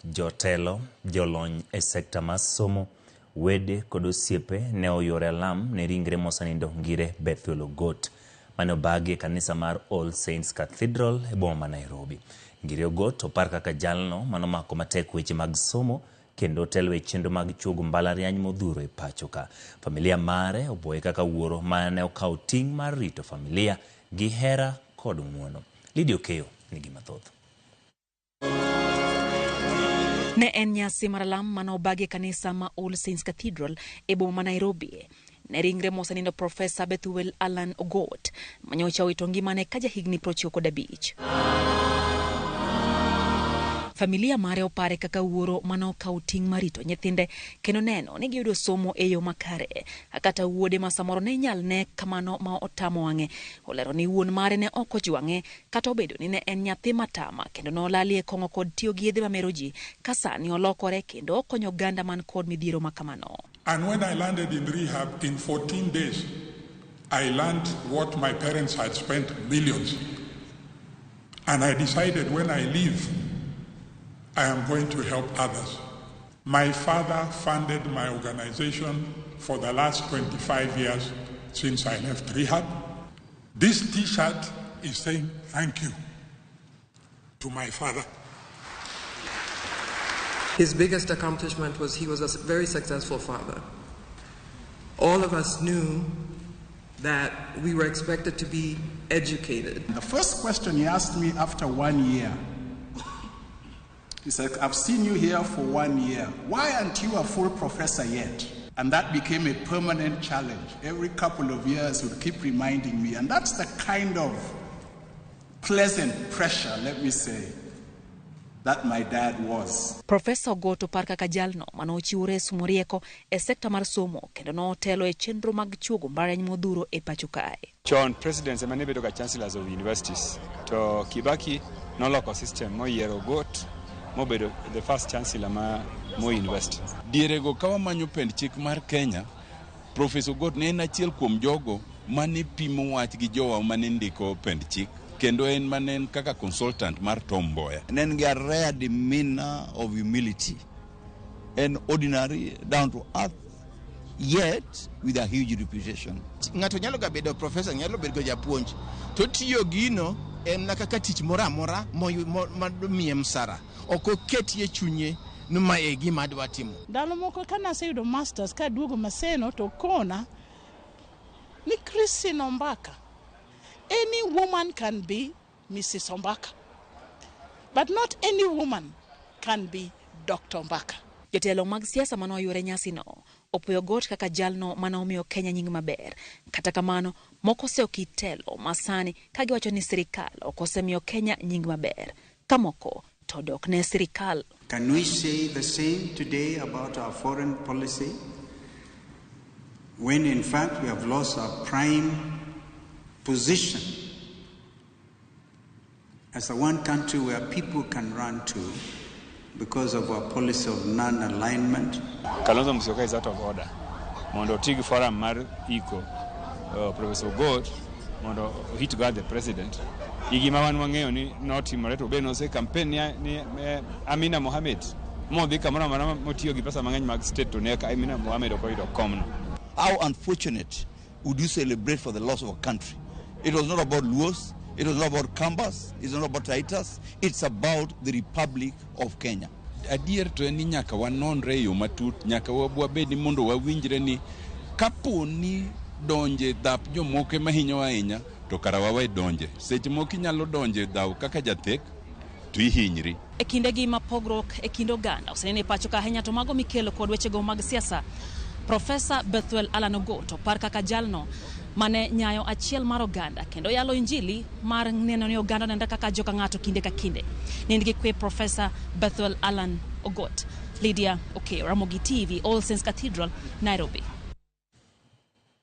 Jotelo, jolony e sekta mar somo, wede kod osiepe ne oyuore alam ne ringre mosenindo Ngire Bethuel Ogot mane obagi e kanisa mar All Saints Cathedral e boma ma Nairobi. Ngire Ogot opar kaka jalno manomako matek weche mag somo kendo telo e chenro mag chuogo mbalariany modhuro e pacho ka. Familia mare oboye kaka wuoro mane okawo ting' mar rito familia gi hera kod ng'uono. Lydia Okeyo nigi mathoth. Ne en nyasi mar alam mane obagi e kanisa ma All Saints Cathedral e boma ma Nairobi. Ne ringre mosenindo Profesa Bethuel Allan Ogot manyocha owito ngimane ka jahigni 95. Familia mare opare kaka wuoro mane okawo ting' mar rito nyithinde kendo neno ni giyudo somo e yo makare. Kata wuode ma samoro ne inyal ne kamano ma otamo wang'e, olero ni wuon mare ne ok ojwang'e Kata obedo ni ne en nyathi matama kendo nolalie kong'o kod tiyo gi yedhe mamero ji, ka sani olokore kendo okonyo oganda man kod midhiero ma kamano. And when I landed in rehab, in 14 days, I learned what my parents had spent millions. And I decided when I leave, I am going to help others. My father funded my organization for the last 25 years since I left rehab. This t-shirt is saying thank you to my father. His biggest accomplishment was he was a very successful father. All of us knew that we were expected to be educated. The first question he asked me after 1 year, he said, I've seen you here for 1 year. Why aren't you a full professor yet? And that became a permanent challenge. Every couple of years, he would keep reminding me. And that's the kind of pleasant pressure, let me say, that my dad was. Professor Ogot opar kaka jalno mane ochiwore e sumo rieko e sekta mar somo kendo notelo e chenro mag chuogo mbalariany modhuro e pacho kae. Chon presidents ema ne bedo ga chancellors of universities, to Kibaki noloko system moyiero Ogot mobedo the first chancellor ma Moi University. Dierego ka wamanyo pend chik mar Kenya, Professor Ogot ne en achiel kuom jogo mane pimo wach gi jowa mane ndiko pend chik, kendo en mane en kaka consultant mar Tom Mboya. Ne en gi a rare demeanor of humility, en ordinary, down to earth, yet with a huge reputation. Ng'ato nyalo ga bedo professor, nyalo bedo japuonj, to tiyo gino en na kaka tich moro amora ma miye msara. Ok oketie chunye ni ma e gima adwa timo. Ndalo moko ka naseyudo masters kaduogo Maseno to kona ni Christine Ombaka, any woman can be Mrs. Ombaka, but not any woman can be Dr. Ombaka. Jotelo mag siasa mane oyuore nyasino opuoyo Ogot kaka jalno mane omiyo Kenya nying maber. Kata kamano, moko oseyo kit telo masani ka giwacho ni sirikal ok osemiyo Kenya nying maber, ka moko to dok ne sirikal. Can we say the same today about our foreign policy, when in fact we have lost our prime position as the one country where people can run to because of our policy of non-alignment? Kalonzo Musyoka is out of order. Mondo oti gi forum mar iko Professor Ogot mondo hit go the president. Gi gima wan wang'eyo ni notimore to be nose campaign ni Amina Mohamed modhi kamoro amora motiyo gi pesa mang'eny mag state to ne Amina Mohamed ok oyudo komno. How unfortunate would you celebrate for the loss of a country? It was not about Luos, it was not about Kambas, it's not about Taitas, it's about the Republic of Kenya. Adier to en ni nyaka wanonre e yo matut, nyaka wabed ni mondo wawinjre ni kapo ni donje dhap jomoko ema hinyowa ahinya, to kara wawe donje. Seche moko inyalo donje e dhaw kaka jathek to ihinyri. E kindegi ma pogruok e kind oganda oseneno e pacho ka ahinya to mago mikelo kod wechego mag siasa, Profesa Bethuel Allan Ogot opar kaka jalno mane nyayo achiel mar oganda kendo yalo injili mar neno ni oganda onenre kaka joka ng'ato kinde ka kinde. Nind gi kwe Profesa Bethuel Allan Ogot. Lydia Okeyo, Ramogi TV, All Saints Cathedral, Nairobi.